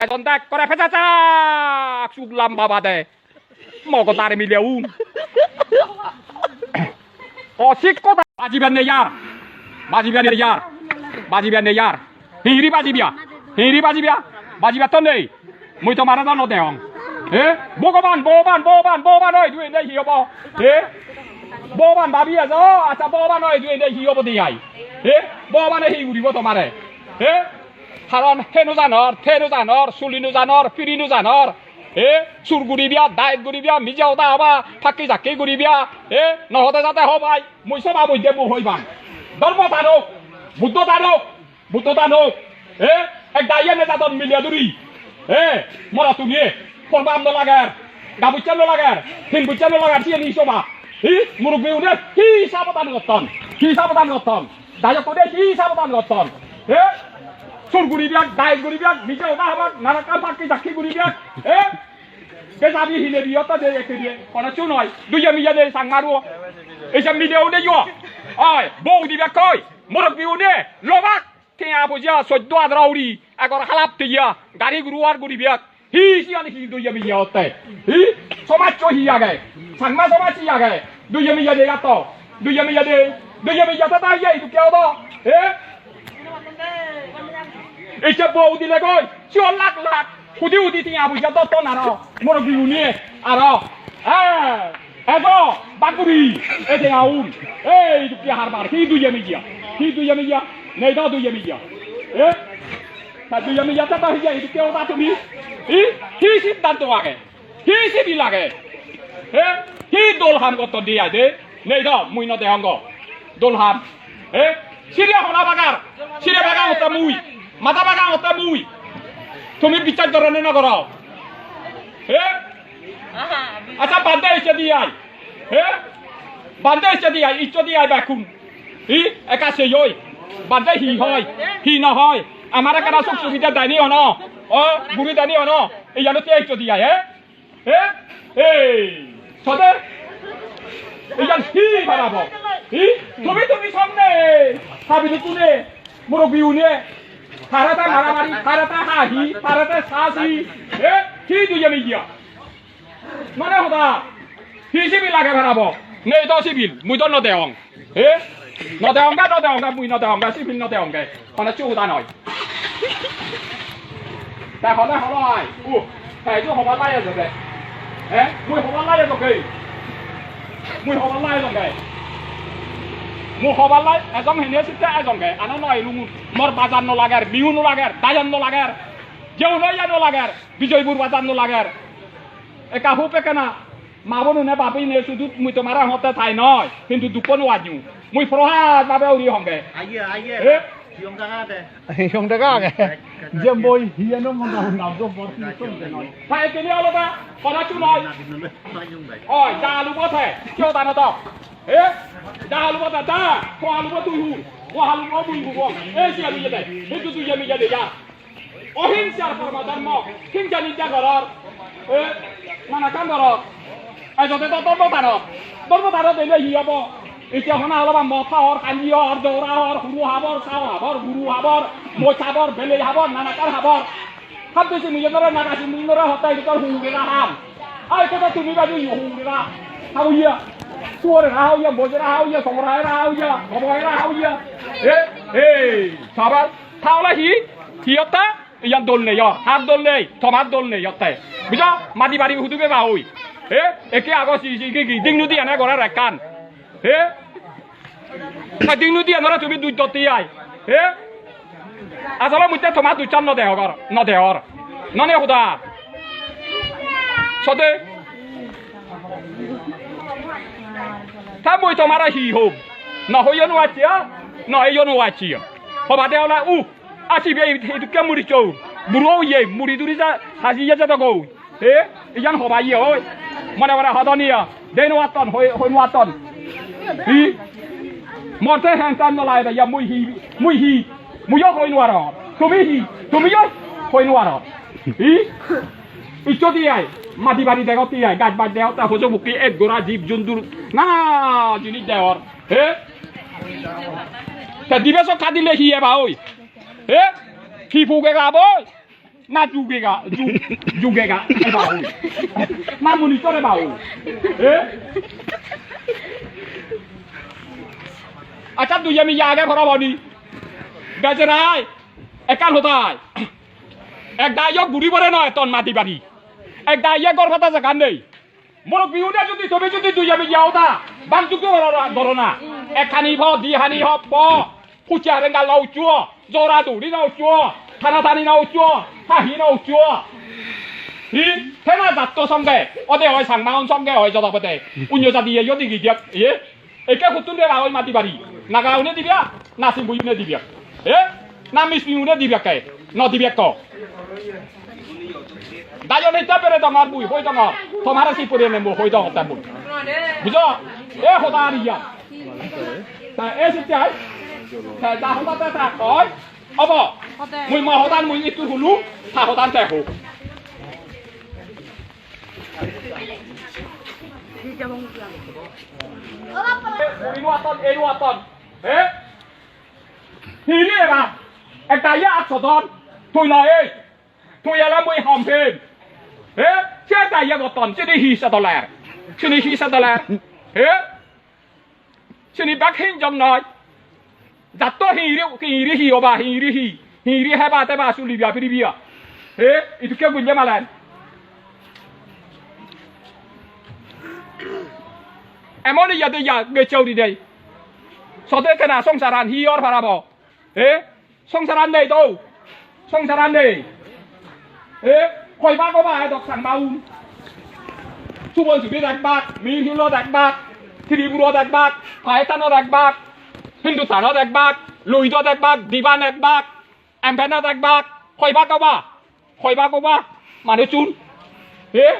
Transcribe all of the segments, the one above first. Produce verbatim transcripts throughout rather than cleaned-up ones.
Edon da ekkore pejajak, suk lamba bade. Mogodar mileun. Osikko da. Bajibar nei ar. Bajibar nei ar. Bajibar nei ar. Hingiri bajibya. Hingiri bajibya. Bajibar to nei. Mui tomare do no degong. He? Bhogoban, Bhogoban, Bhogoban, Bhogoban oi, tui nei hi obo? He? Bhogoban babi ejo, accha Bhogoban oi, tui nei hi obo de ai? He? Bhogobane hi guribo tomare? He? Karon he no janor, te no janor, suli no janor, piri no janor. He? Sur guribya, diet guribya, mije hoda hoba, pakki jakki guribya. He? No hode jate hobai, mui soba mui de mui hoibang. Dhormo tanok, Buddho tanok. Buddho dano, eh, ek daiye nejadon mile duri, eh, morottune, porban no lager, gabucche no lager, tin bucche no lager, siyen hi soba? Hi? Murubbi une hi sabodan gotton? Hi sabodan gotton? Dayok une hi sabodan gotton? Eh? Sur guribak, dayok guribak, mije hoda hobak, narakka pakki jakki guribak, eh? Ke jabi hile biyotta de eke de, kono chu noi, duye miye de sangmaru. Ei je mile une yo, oi, bou dibak koi, murubbi une, lobak. Tenga poja soddo adara uri, egor halap teya, gari guru ar guribak. Hi siyan hi duye miye otte? Hi? Somajcho hi age? Changma somaj hi age? Duye miye de atto. Duye miye de. Duye miye de ta ye idu kya obo? Eh? Icche bou dile goi, siyo lakh lakh. Hudi hudi tenga poja dotton aro. Murubbi une aro. Eh. Edo, baguri, ede aun. Ei, idu ki harbar, hi duye miya? Hi duye miya? Nei do duye miya. Eh? Ta duye miya ta ta hiya, idu ki oda tumi? Hi? Hi siddhanto age? Hi sibil age? Eh? Hi dol ham gotton de ai de? Nei do, mui no degong go. Dol ham. Eh? Sire hona bagar. Sire bagar otta mui. Mada bagar otta mui. Tumi bichar goro ne no goro? Eh? Accha, bande ecche di ai. He? Bande ecche di ai, icche di ai bekkun. Hi? Ekka sei oi. Bande hi hoi? Hi no hoi? Amare ekkena suk subide deni hono? O, guri deni hono? Iyano te icche di ai, he? He? Ei, sode? Iyan hi barabo? Hi? Tumi, tumi samne. Habi tumi. Murubbi une. Tare ta maramari, tare ta hahi, tare ta sasi. He? Hi duye miya? Mane hoda, hi sibil age parabo? Nei do sibil, mui do no degong. He? No degong ga, no degong ga, mui no degong ga, sibil no degong ga. Hono chu hoda noi. Ta hole hole ai. U, ta idu hobar lai ejo de. He? Mui hobar lai ejo ge. Mui hobar lai ejo ge. Mui hobar lai ejo hene sitte ejo ge. Ano noi lungun. Mor bajar no lager, miu no lager, dayan no lager. Jeu no ya no lager. Bijoypur bajar no lager. Ekka hub ekkena, ma bonune babine sudu mui tomare hongotte tai noi, hintu dukko no anyo. Mui prohad babe uri honge. Aye, aye. Eh? Hiyong daga age. Hiyong daga age. Je boi hiyeno mona honna do bor ki sonde noi. Ta ekeni olo ba, kona chu noi. Oi, da alu bo the, kyo da no to. Eh? Da alu bo da, da, ko alu bo tu hu, ko alu bo mui hu bo. Eh, si alu ye de, hintu tu ye mi ye de ya. Ohingsar pormo dhormo, hingsa ningsa goror, e, nana ekkan goror. Ei jote to dhormo taro, dhormo taro dele hi obo? Ecche hona holo ba mot hor, hanji hor, jora hor, huru habor, sao habor, guru habor, moj habor, belei habor, nana ekkan habor. Hab besi mujunore, naga si mujunore hotta idu tor hungure na ham. Ai to tumi baju yo hungure na. Hauya. Suore na hauya, moje na hauya, somora na hauya, hobo na hauya. E, e, sabar. Tahole hi? Hi otte? Iyan dol nei, o. Har dol nei, tomar dol nei otte. Bujo? Madi bari hudu beba oi. E? Ekke ago si, si, ki, ki, ding nudi ane gorar ekkan. E? Ta ding nudi anore tumi duj dotte ai. E? Asole mui te tomar dujchan no degor, no degor. None huda. Sode. Ta mui tomare hi hom? No hoyo no acchiya, no eyo no acchiya. Hobade ola u. Asi be idukke muri chou. Buro oye, muri duri ja, haji ye jadok oi. He? Iyan hoba ye oi. Mone mone hodon iya. Dei no atton, hoi, hoi no atton. Hi? Morte hentan no lai da ya mui hi, mui hi. Mui yo hoi no aro. Tumi hi? Tumi yo hoi no aro. Hi? Iccho di ai. Madi bari degot di ai. Gaj baj degot ta hojo bukki et gora jib jundur. Na jinis degor. He? Ta dibe so kadile hi eba oi? He? Hi puge gaboi? Na jugega, ju-, jugega, eba hoi. Na monitor eba hoi. Eh? Accha, duye miye age pora boni. Bejerai, ekkan hodai. Ek daiyo guri bore noi, ton madi bari. Ek daiyo gor pata jagan nei. Murubbi une judi, tumi judi duye miye hoda, bang judi goro na, goro na. Ekkani po, dihani hop po. Hucha renga no uccho, jora juri no uccho, tana tani no uccho, hahi no uccho. Hi? Tena jatto songe, ode oi Changmaun songe oi joda pode. Unyo jadiye yo digi diak, ye? Eke huttun de ba oi madi bari. Naga une dibia, na Simbu une dibia. Eh? Na Mismi une dibia ke? No dibia ko. Dayo nei ta pere dongor mui, hoi dongor. Tomare si pore ne mo hoi dongor ta mui. Bujo? E hoda ari ya. Ta e si chai. Ta da hoda ta ta koi. Obo. Mui mo hodan mui itu hulu. Ta hodan te ho. Inu aton, inu aton. Eh? Hini era? Ekta ya aksodon. Tui na ei. Tui ala mui hom pem. Eh? Se ta ya goton. Sini hi sa dolar. Sini hi sa dolar. Eh? Sini bak hin jong noi. Jatto hiri, hiri hi oba, hiri hi. Hiri heba teba suli bia piri bia. Eh? Itu ke gunje malan. Emon iya de ya gecha uri dei. Sode tena songsaran hi or parabo. Eh? Songsaran nei do. Songsaran nei. Eh? Hoi bak oba edok Changmaun. Subon Subir ek bak, Mir Hilot ek bak, Tripurot ek bak, Pakistanot ek bak, Hindustanot ek bak, Luhidot ek bak, Diban ek bak, Empanot ek bak. Hoi bak oba. Hoi bak oba. Manuchun. Eh?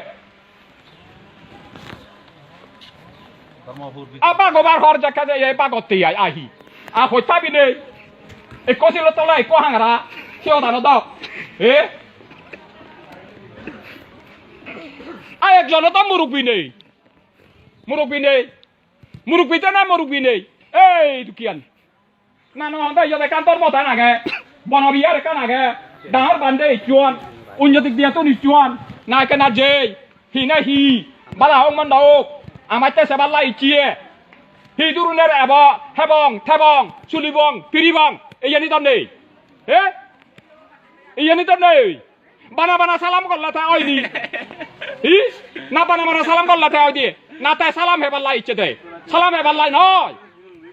Apa gobar hor jakka je e bagotte ai ahi. A hoi pabi nei. Ekko silo tola ekko hangara. Siyo dano dok. Eh? A ekjono to murubbi nei. Murubbi nei. Murubbi te na murubbi nei. Ei dukiyan. Mane honde iyot ekkan dhormo than age, bono bihar ekkan age, dangor bhante icchuan, unyo dik diyettun icchuan, na ekkena jei, hi na hi, bala hok mondo hok, amatte se balla icchiye. Hi duruner ebo, hebong, thebong, sulibong, piribong, iyeni do nei. He? Iyeni do nei. Bana bana salam golle te oide. Hi? Na bana bana salam golle te oide. Na te salam heballai icche de. Salam heballai noi.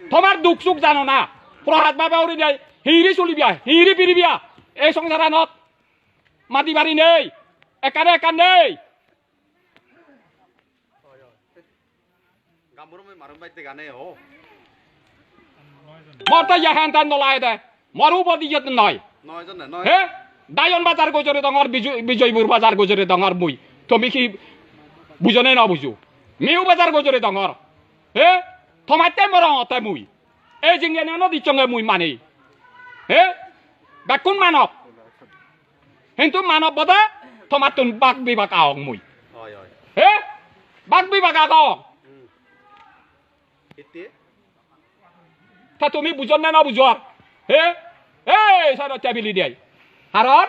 Tomar duk suk jano na. Prohat babe uri de. Hiri sulibiya, hiri piribiya. Ei songsaranot madi bari nei. Ekkane ekkan nei. Gamburo mui marum baj dega nei o. Mor to yahan tan nolai de. Mor ubo diyot noi. Noi jone noi. He? Dayon bazar gojore dongor, Bijoy-, Bijoypur bazar gojore dongor mui. Tumi hi bujo ne no bujo? Miu bazar gojore dongor. He? Tomatte morongotte mui. Ei jingene no dicchonge mui mani. He? Bekkun manok. Hintu manob bode tomattun bak bibak aong mui. Oi, oi. He? Bak bibak aong. Hmm. Hitte? Ta tumi bujon na no bujor? He? Ei, saro tebili dei. Haron?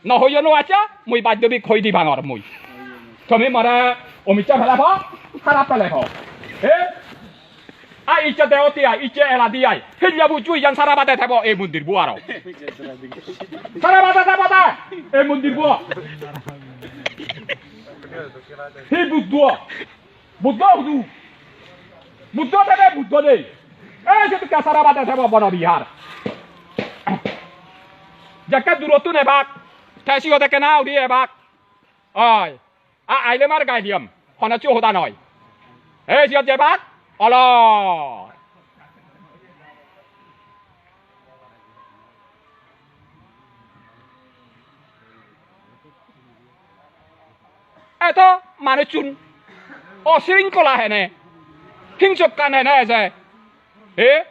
No hoyo no acha, mui baddobik hoi di bangor mui. Tumi mare omicha pele pho, harap pele pho. He? A icche deoti ai, icche eladi ai. Hilla buju iyan sara bade thebo ei mondir bu aro. Sara bade thebo de ei mondir bu. Hi Buddho? Buddho hudu? Buddho thebe Buddho nei. Ei se tukke sara bade thebo bono bihar. Jekke durottun ebak, te siyot ekkena uri ebak. Oi. A aile mar gai diyom. Hono chu hoda noi. Ei jiyot jebak. Olo. Eto manuchun osringkola hene. Hingsokkan hene eje. He?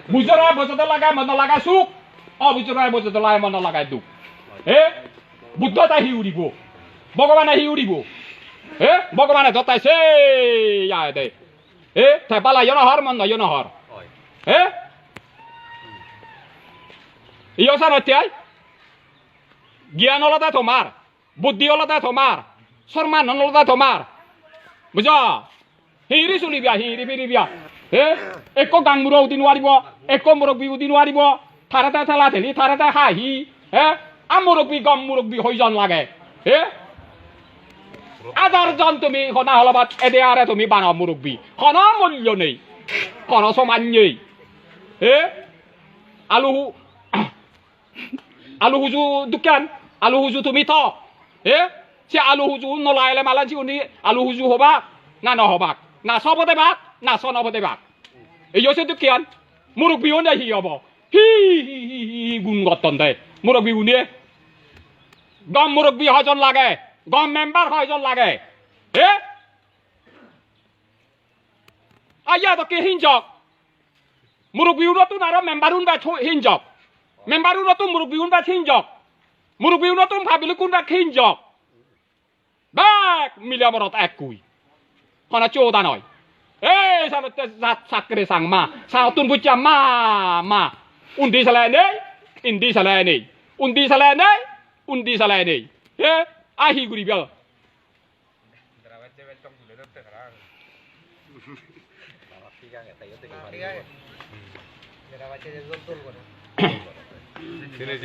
Bujore bojode lage mon lage suk, obujore bojode lage mon lage duk. He? Buddho te hi uribo? Bhogobane hi uribo? He? Bhogobane do te se ya de. He? Te balayo no hor, mondoyo no hor. He? Iyo sanotte ai? Gyan olode tomar, buddhi olode tomar, sorman olode tomar. Bujo? Hingiri suliba, hingiri piriba. He? Ekko gang muro udi nuaribo, ekko murubbi udi nuaribo. Tare te tela teli, tare te hahi. He? A murubbi, gom murubbi hoijon lage? He? Hajar jon tumi hona holobat ede are tumi bano murubbi. Hono mullo nei. Hono soman nei. He? Alu hu-, alu huju dukkan, alu huju tumi to. He? Se alu huju no laile malen sigun hi alu huju hobak, na no hobak, na sobo debak, na sonobo debak. Iyo se dukkan, murubbi une hi obo? Hi, hi, hi, hi, hi gun gotton de. Murubbi une. Gom murubbi hoijon lage, gom member hoijon lage. He? Aya dokke hinjok. Murubbi unottun aro member un bej hinjok. Member unottun murubbi un bej hinjok. Murubbi unottun public un bej hinjok. Bek mile morot ekkui. Hono choda noi. Ei sanotte jat sakre sang ma. Sangottun bujja ma, ma. Undi sele nei, indi sele nei. Undi sele nei, undi sele nei. He? A hi guriba?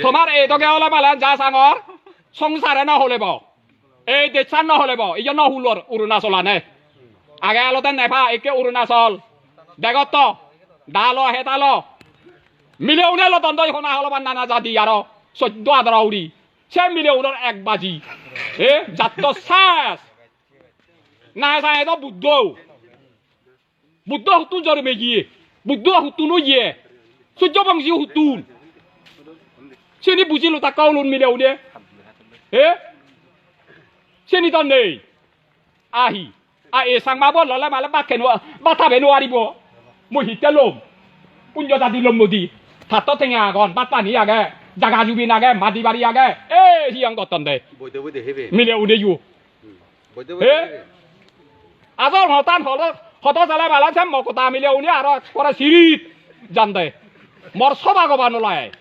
Tomar ei doge ole malen ja sangor, songsare no holebo. Ei dejchan no holebo, iyo no hulor Arunachalane. Age olode Nepal, ikke Arunachal. Degotto, dalo, hetalo. Mile une lodon doi hona holoban nana jadi aro soddo adara uri. Se mile unor ek baji. E, jatto ses. Na sa edo Buddho. Buddho huttun jormeye? Buddho huttun oye? Surjo bongsi huttun? Sini buji lo takka ulun mile une. He? Sini to nei. Ahi. A e Changma bo lole male bakke no, batabe no aribo. Mui hitte lom. Unjo jadi lom modi. Tatto tenga agon, bat pani age, jaga jubin age, madi bari age. E hiyang gotton de. Boide boide hebe. Mile une yo. He? Ajol hotan hodo, hodo sele bala se mokota mile une aro pore sirit jande. Mor soba goba no lage.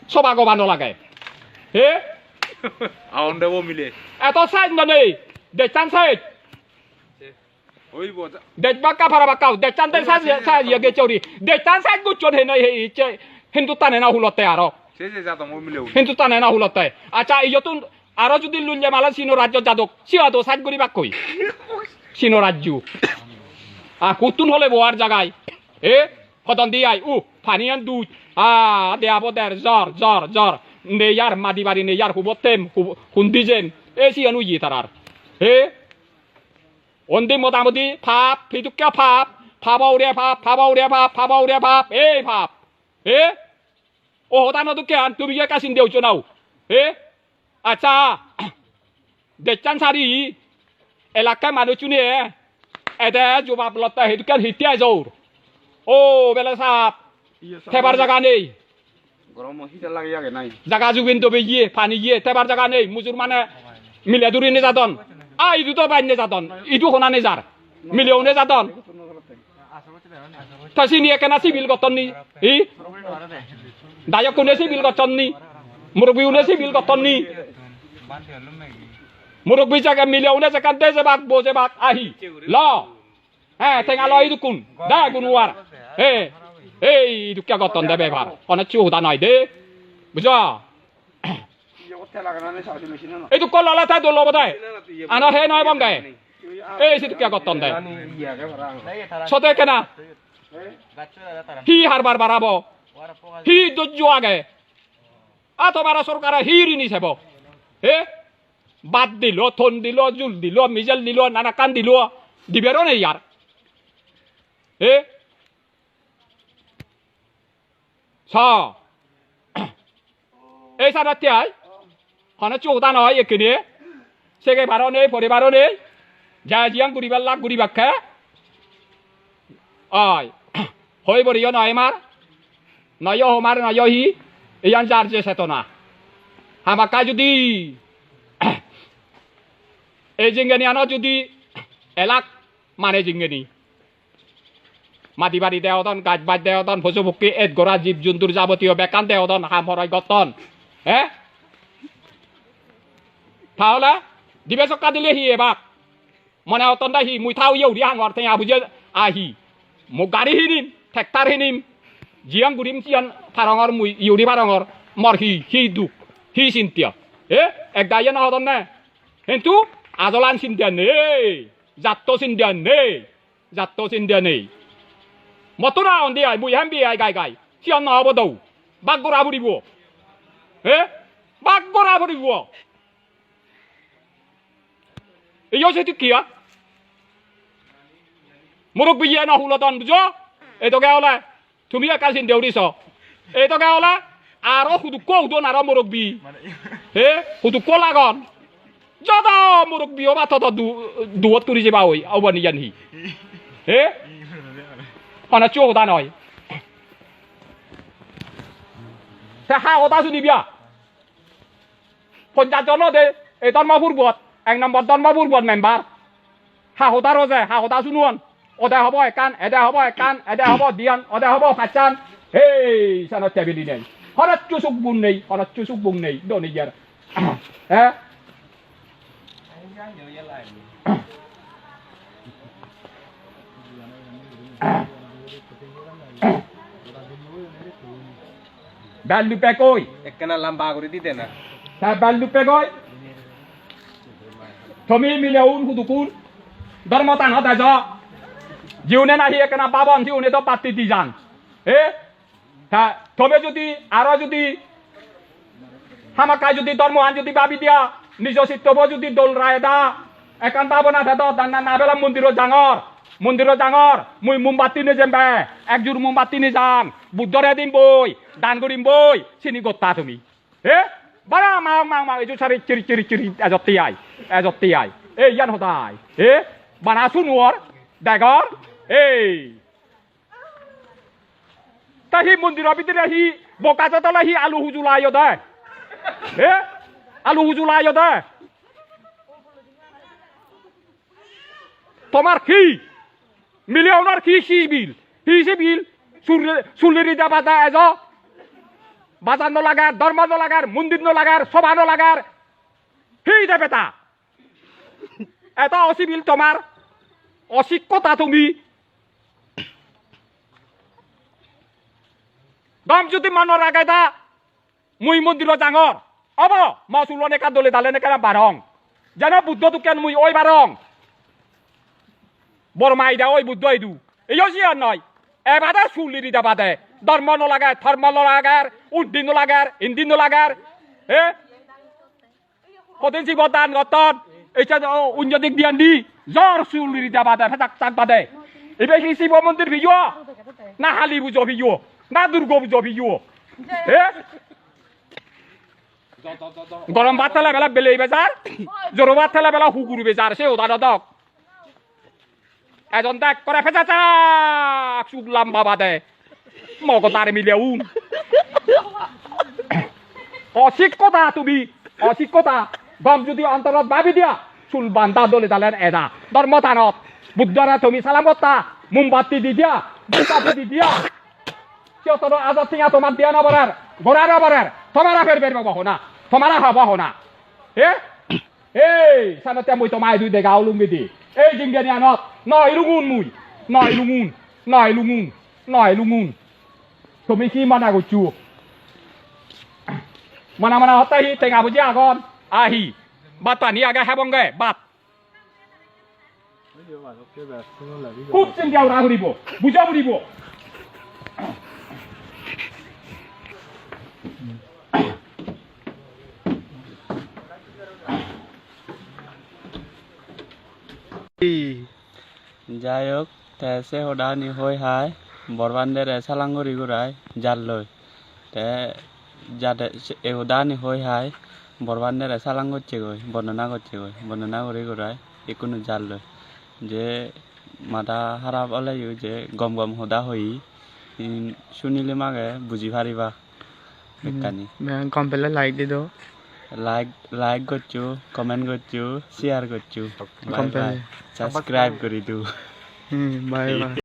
Soba goba no lage. He? Aonde bo mile. Eto size no nei. Dejchan size. Oi bo. Dej bakka para bakka. Dejchan de size, size ye gechori. Dejchan size guchon he nei he iche. Hindu tane na hulotte aro. Se se jadong o mile une. Hindu tane na hulotte. Acha iyotun Aro judi lulle mala Sino rajyo jadok, siya do saj guribakkoi. Sino rajyo. A, huttun hole boar jagai. E, hodon di ai, u, paniyan duj. A, de abo der, jor, jor, jor. Neyar, madi bari neyar, hubo tem, hubo, hundi jen. E, siyan uye tarar. E, undi motamoti pap, pidukke pap, pabo ure pap, pabo ure pap, pabo ure pap, ei pap. E? O hoda no dokke an, tumi ekka sinde uccho nao. E? Accha, dejchan sari, elakka manuchchune, ede jubab lotte hedokken hitte ejor. O, bele sap, iye sap thebar jaga nei. Goromo heater lageye age nai? Jaga jubin dobe iye, pani iye, thebar jaga nei, mujur mane mile duri nejadon. A, idu do bai nejadon, idu hona nejar, mile une jadon. Ta sini ekkena civil gotton ni? Hi? Dayokkune civil gotton ni? Murubbiune civil gotton ni? Murubbi jaga mile une jekan de jebak, bo jebak, ahi. Lo. He, tenga lo idukkun. Da gun war. He. Ei, idukke gotton de bebar. Hono chu hoda noi de. Bujo? Iye, o tela gana ne sa machine no. Idu kolala ta dolo bodai. Ano he noi bonge. Ei, sidu kya gotton de? Sote kena? Hi harbar barabo? Hi dojjo age? A tomara sorkare hi rini sebo? He? Bhat dilo, ton dilo, jul dilo, mijel dilo, nanakkan dilo. Dibero nei yar. He? Sa. Ei saratte ai. Hono chuta noi ekkene. Sege baro nei, pore baro nei. Ja jiyan guribar lak guribakke. Ai. Hoi boriyo noi mar, noyo homar, noyo hi, iyan jar je chetona. Hamakkai judi ei jingeniyanot judi elak mane jingeni, madi bari deodon, gaj baj deodon, posu pokki, et gora, jib juntur jabotiyo bekkan deodon, ham horoj gotton. He? Tahole dibe sokka dile hi ebak? Mone hotton da hi, mui ta uye uri hangor, tenga buje ahi. Mo gari hinim, tractor hinim, jiyan gurim siyan parongor mui, iye uri parongor, mor hi, hi duk, hi sintiya. E, ek daiye no hodon ne. Hintu ajolan sintiya nei, jatto sintiya nei, jatto sintiya nei. Motto na ondi ai, mui hembi ai gai gai. Siyan no obo dou. Bak gora puribo. E? Bak gora puribo. Iyo sedokke ya. Murubbiye no hulodon bujo? Edokke ole tumi ekka sinde guri so. Edokke ole aro hudukko udon aro murubbi. He? Hudukko lagon. Jodo murubbi oba todo du-, duot turi jeba oi, obo ni jan hi. He? Hono chu hoda noi. Te ha hoda sunibi a? Ponjaj jon ode ei Dharmapur bot, ek nombor Dharmapur bot member. Ha hoda roje, ha hoda sunuon. Ode hobo ekkan, ede hobo ekkan, ede hobo diyan, ode hobo pachan. Hei, sano tebili nei. Hono chusuk bun nei, hono chusuk bun nei, doni jar. Eh? Bel duppe koi? Ekkena lamba guri di de na. Ta bel duppe koi? Tumi mile un hudukun? Dharma tana dejo. Jiune nahi ekkena babon, jiune do patti di jan. Eh? Ta tome judi, aro judi, hamakkai judi dhormoan judi babi dia, nijo sittobo judi dol raeda, ekkan babona thedo, danna na bela mondirot jangor, mondirot jangor, mui mombatti nejem be, ek jur mombatti nejang, Buddhore dim boi, dan gurim boi, sini gotta tumi. He? Bara mang, mang, mang, eju sari chiri, chiri, chiri, ejotti ai, ejotti ai. Ei, iyan hodai. He? Bana sunuor, degor, ei. Ta hi mondiro bidire hi bokajo tole hi alu hujula oyode? He? Alu hujula oyode? Tomar hi? Mile unor hi sibil? Hi sibil? Sul-, suliri debada ejo? Bazar no lager, dhormo no lager, mondir no lager, sobha no lager. Hi debeda? Eto osibil tomar, osikkota tumi. Gom judi mone rageda, mui mondirot jangor. Obo, mo sulon ekka dole dale ekka barong. Jeno Buddho dokken mui oi parong. Bor maida oi Buddho idu. Eyo siyan noi. Ebade sul iri debade. Dhormo no lager, thormo no lager, undi no lager, indi no lager. He? Hodin sibo dan gotton, ecche o unjo dik diyan di, jor sul iri jabade, pedak tak bade. Ibe hi Sibo mondir piyo? Na Hali pujo piyo? Na Durgo pujo piyo? He? Gorom bhat thele bela belei bejar, joro bhat thele bela hugur bejar, se hoda no dok. Ejon do ekkore pejajak, suk lamba bade. Mogodar mile un. Osikkota tumi, osikkota. Gom judi ontorot babi dia, sul banda dole dalen eda. Dhormo tanot, Buddhore tumi salam gotta, mombatti di dia, dhupbatti di dia. Siyottoro ajat tenga tomar diya no parer, gora no parer, tomare per per bobo hona, tomare hobo hona. Eh? Ei, sanotte mui toma idu dega olungi di. Ei jingenianot, no ilungun mui, no ilungun, no ilungun, no ilungun. Tumi hi mana goccho? Mana mana hotte hi tenga puji agon? Ahi. Bhat pani age hebonge, bhat. Hub sinta gora puribo, buja puribo. Jai hok, te se hodani hoi hai, Borbandere salang guri gurai jalloi. Te jade se, e hodani hoi hai, Borbandere salang gocchegoi, bondona gocchegoi, bondona guri gurai ikkunu jalloi. Je mada harap oleyo je gom gom hoda hoye, Sunile mage buji pariba bekkani. Hmm, gom pele like di do. Like, like goccho, comment goccho, share goccho. Bye gom pele bye. Subscribe guri do. Hmm, bye bye.